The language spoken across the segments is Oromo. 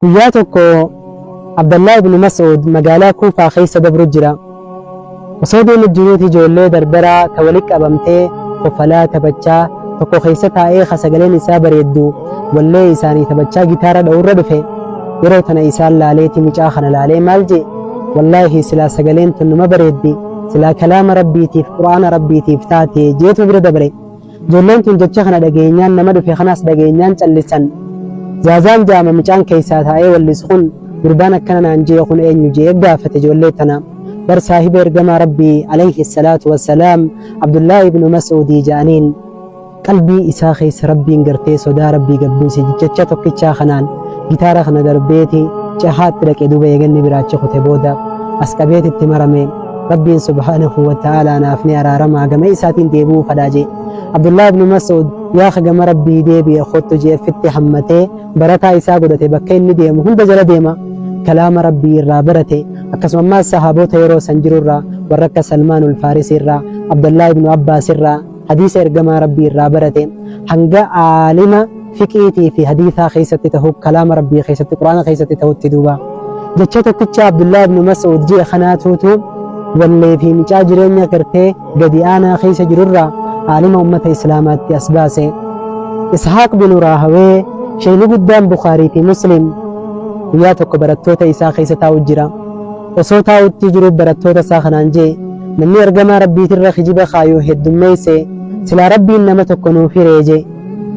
Guyyaa tokko Abdallaa ibnu Mas'uud magaalaa Kuufaa keessa dabru jira. Osoo deemu jiruuti ijoollee dardaraa ta walitti qabamtee kofalaa taphachaa tokko keessa taa'ee ka sagaleen isaa bareeddu wallee isaanii taphachaa gitaara dha'urra dhufe. Yeroo tana isaan laaleeti mucaa kana laalee maal jee? Wallaahi silaa sagaleen tun numa bareeddi, silaa kalaama Rabbiitiif Qur'aana Rabbiitiif taate jeetu bira dabre. Ijoolleen tun jecha kana dhageenyaan nama dhufe kanaas dhageenyaan callisan. Zaazaan ja'ama mucaan keessaa taa'ee wallisu kun gurbaan akkana naan je'e kun eenyu je'ee gaafate ijoollee tana. Bar saahiba ergamaa Rabbii alayhi salaatu wassalaam Abdullaahi ibnu Mas'uudii ja'aniin. Qalbii isaa keessa Rabbiin gartee sodaa Rabbii gad buuse jecha tokkichaa kanaan gitaara kana darbeeti cehaatti dhaqe duuba eeganni biraachi kute booda as qabeeti itti marame. Rabbiin subhaanahu wa ta'aalaa naaf ni araaramaa gama isaatiin deebi'uu fadhaa jee. Abdullah ibn Mas'ud yaa ka gama Rabbii deebi'e kottu jee fitti hammatee barataa isaa godhate bakka inni deemu hunda jala deema. Kalaama Rabbii irraa barate akkasuma ammaas sahaabota yeroo san jiru irraa warra akka Salmaanul Faarisii irraa Abdullah ibn Abbaas irraa hadiisa ergamaa Rabbii irraa barate hanga aalima fiqiitii fi hadiisaa keessatti tahu kalaama Rabbii keessatti Qur'aana keessatti tahutti duuba. Jecha tokkicha Abdullah ibn Mas'ud ji'a kanaatuutu wallee fi micaa jireenya gartee gadi aanaa keessa jirurraa aalima ummata Islaamaatti as baase. Ishaaq bin Raahawee sheeyni guddaan Bukhaarii fi Muslim guyyaa tokko barattoota isaa keessa taa'u jira. Osoo taa'utti jiruu barattoota isaa kanaan jee namni ergamaa Rabbiitirra kijiba kaayu heddummeesse silaa Rabbiin nama tokko nuuf hiree jee.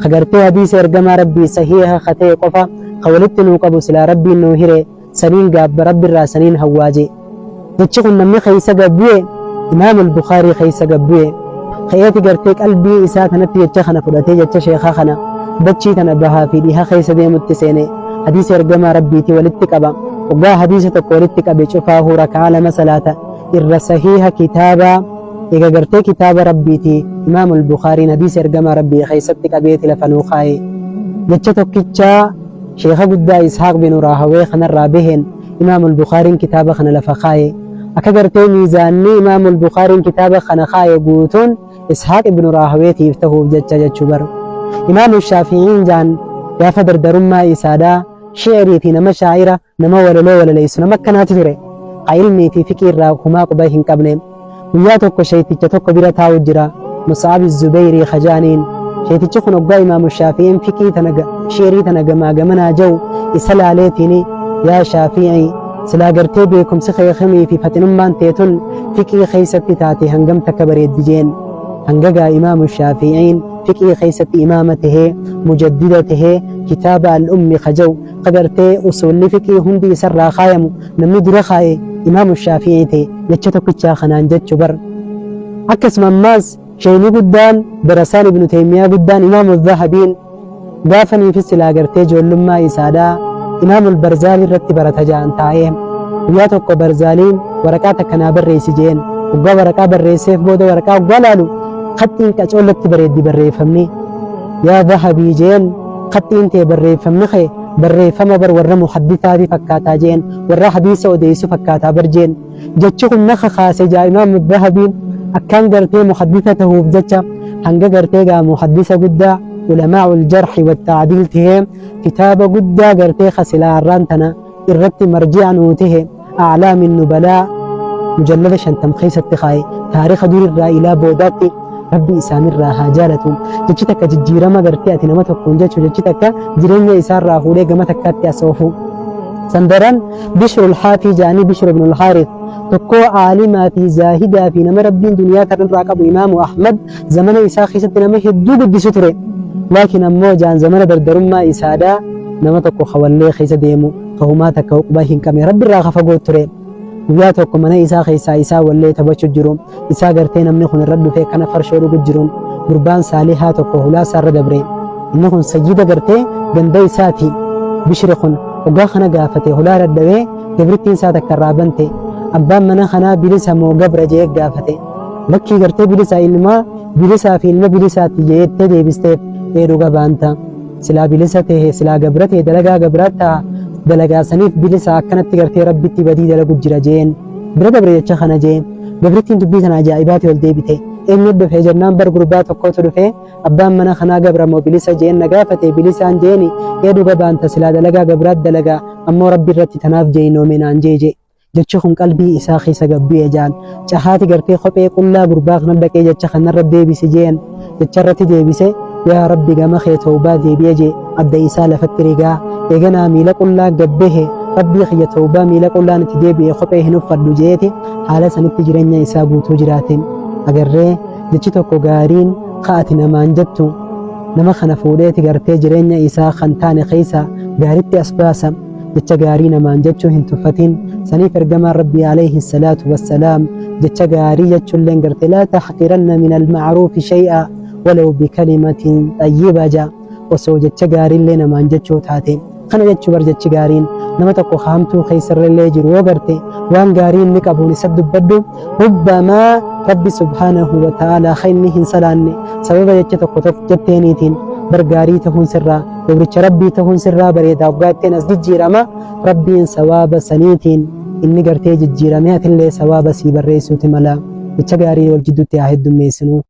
Ka gartee hadiisa ergamaa Rabbii sahiiha ka ta'e qofa ka walitti nuu qabu silaa Rabbiin nuu hire saniin gaabba Rabbirraa saniin hawwaa jee. Jechi kun namni keessa gad bu'e Imaamul Bukhaarii keessa gad bu'e. Ka'eeti gartee qalbii isaa tanatti jecha kana fudhatee jecha sheekhaa kana dachii tana bahaa fi dhiha keessa deemutti seene hadiisa ergamaa Rabbiitii walitti qaba. Hoggaa hadiisa tokko walitti qabe cufaahuu raka'aa lama salaata irra sahiiha kitaabaa eega gartee kitaaba Rabbiiti Imaamul Bukhaariin hadiisa ergamaa Rabbii keessatti qabeeti lafa nuu kaaye. Jecha tokkichaa sheekha guddaa Ishaaq bin Raahawee kanarraa baheen Imaamul Bukhaariin kitaaba kana lafa kaaye. Akka gartee miizaanni Imaamul Bukhaariin kitaaba kana kaaye guutuun Ishaaq ibn Raahaweetiif tahuuf jecha jechuu bar. Imaamu Shaafi'iin jaan gaafa dardarummaa isaadhaa shi'rii fi nama shaa'ira nama walaloo walaleessu nama akkanaatu ture. Ka ilmii fi fiqii irraa humaa quba hin qabne. Guyyaa tokko sheeyticha tokko bira taa'u jira. Mus'ab Zubeyrii kajaaniin. Sheeytichi kun hoggaa Imaamu Shaafi'iin fiqii tana shi'rii tana gamaa gamanaa ja'u isa laaleetiin yaa Shaafi'ii silaa gartee beekumsi kee kamii fi faxinummaan tee tun fiqii keessatti taate hangam takka bareeddi jeen. Hanga gaa Imaamu Shaafi'iin fiqii keessatti imaama tahee mujaddida tahee kitaaba al-ummi ka ja'u ka gartee usuulli fiqii hundi isarraa kaayamu namni dura kaaye Imaamu Shaafi'ii ta'e jecha tokkichaa kanaan jechu bar. Akkasuma ammaas sheeyni guddaan darasaan Ibnu Taymiyaa guddaan Imaamu Zahabiin gaafaniifi silaa gartee ijoollummaa isaadhaa Imaamul Barzaalii irratti barata ja'an taa'ee guyyaa tokko Barzaaliin waraqaa takka naa barreessi jeen hoggaa waraqaa barreesseef booda waraqaa hoggaa laalu khaxxiin qacoollatti bareeddi barreeffamni yaa Zahabii jeen khaxxiin tee barreeffamni kee barreeffama bar warra muhaddisaatii fakkaataa jeen warra hadiisa odeessu fakkaataa bar jeen jechi kun na kakaase jaa Imaamu Zahabiin akkaan gartee muhaddisa tahuuf jecha hanga gartee gaa muhaddisa guddaa ulamaa'ul jarhi wa ta'diil tahee kitaaba guddaa gartee ka silaa arraan tana irratti marji'a nuu tahe a'laamin nubalaa mujallada 50 keessatti kaaye taarika durirraa ilaa boodaatti Rabbi isaanirraa haa jaalatu. Jechi takka jijjiirama gartee ati nama tokkoon jechu jechi takka jireenya isaarraa fuudhee gama takkaatti as oofu. Sandaran Bishrul Haafii ja'anii Bishru ibnul Haarith tokkoo aalimaa fi zaahidaa fi nama Rabbiin duniyaa tanarraa qabu Imaamu Ahmad zamana isaa keessatti nama hedduu guddisu ture. Laakiin ammoo ja'an zamana dardarummaa isaadhaa nama tokko kawallee keessa deemu ka humaa takka uqbaa hin qabne Rabbirraa ka fagoo ture. Guyyaa tokko mana isaa keessaa isaa wallee taphachu jiru. Isaa gartee namni kun irra dhufee kana farshoo dhugu jiruun gurbaan saalihaa tokko hulaa isaa irra dabre. Inni kun sayyida gartee ganda isaati. Bishri kun hoggaa kana gaafate hulaa dadhabee gabrittiin isaa takka irraa bante. Abbaan mana kanaa bilisa moo gabra jee gaafate. Lakkii gartee bilisa ilma bilisaa fi ilma bilisaati jeettee deebisteef ee dhuga baanta. Silaa bilisa tehe silaa gabra tehe dalagaa gabraa taha dalagaa saniif bilisa akkanatti gartee Rabbitti badii dalagu jira jeen. Bira dabre jecha kana jee. Gabrittiin dubbii tana ajaa'ibaati ol deebite. Eenyu dhufe jennaan bar gurbaa tokkotu dhufe abbaan mana kanaa gabra moo bilisa jeen na gaafate bilisaan jeeni ee dhuga baanta silaa dalagaa gabraat dalagaa Ammoo Rabbi irratti tanaaf jeynoome naan jee jee. Jechi kun qalbii isaa keessa gad bu'e jaan. Cahaati gartee kophee qullaa gurbaa kana dhaqee jecha kanarra deebise jeen. Jecha irratti deebise yaa Rabbi gama kee tawbaa deebi'e jee adda isaa lafatti rigaa. Eeganaa miila qullaa gad bahe Rabbii kiyya tawbaa miila qullaan itti deebi'e kophee hin uffadhu jeeti haala sanitti jireenya isaa guutuu jiraate. Agarree jechi tokko gaariin ka ati namaan jettu nama kana fuudheeti gartee jireenya isaa kan taane keessa gaaritti as baasa. Jecha gaarii namaan jechuu hin tuffatin. Saniif ergamaan Rabbii alayhi salaatu wassalaam jecha gaarii jechuulleen gartee laa tahqiranna min alma'ruufi shay'a walaw bikalimatin xayyiba ja osoo jecha gaariillee namaan jechuu taate. Kana jechuu bar jechi gaariin nama tokko haamtuu keessarrallee jiru yoo garte waan gaarii inni qabuun isa dubbadhu rubbamaa Rabbi subhaanahu wa ta'aalaa kan inni hin salaanne sababa jecha tokko tokko jetteeniitiin bar gaarii tahuun sirraa gabricha Rabbii tahuun sirraa bareeda waggaa ittiin as jijjiirama Rabbiin sawaaba saniitiin inni gartee jijjiiramee atillee sawaaba sii barreessuuti mala. Jecha gaarii wal jidduutti haa heddummeessinu.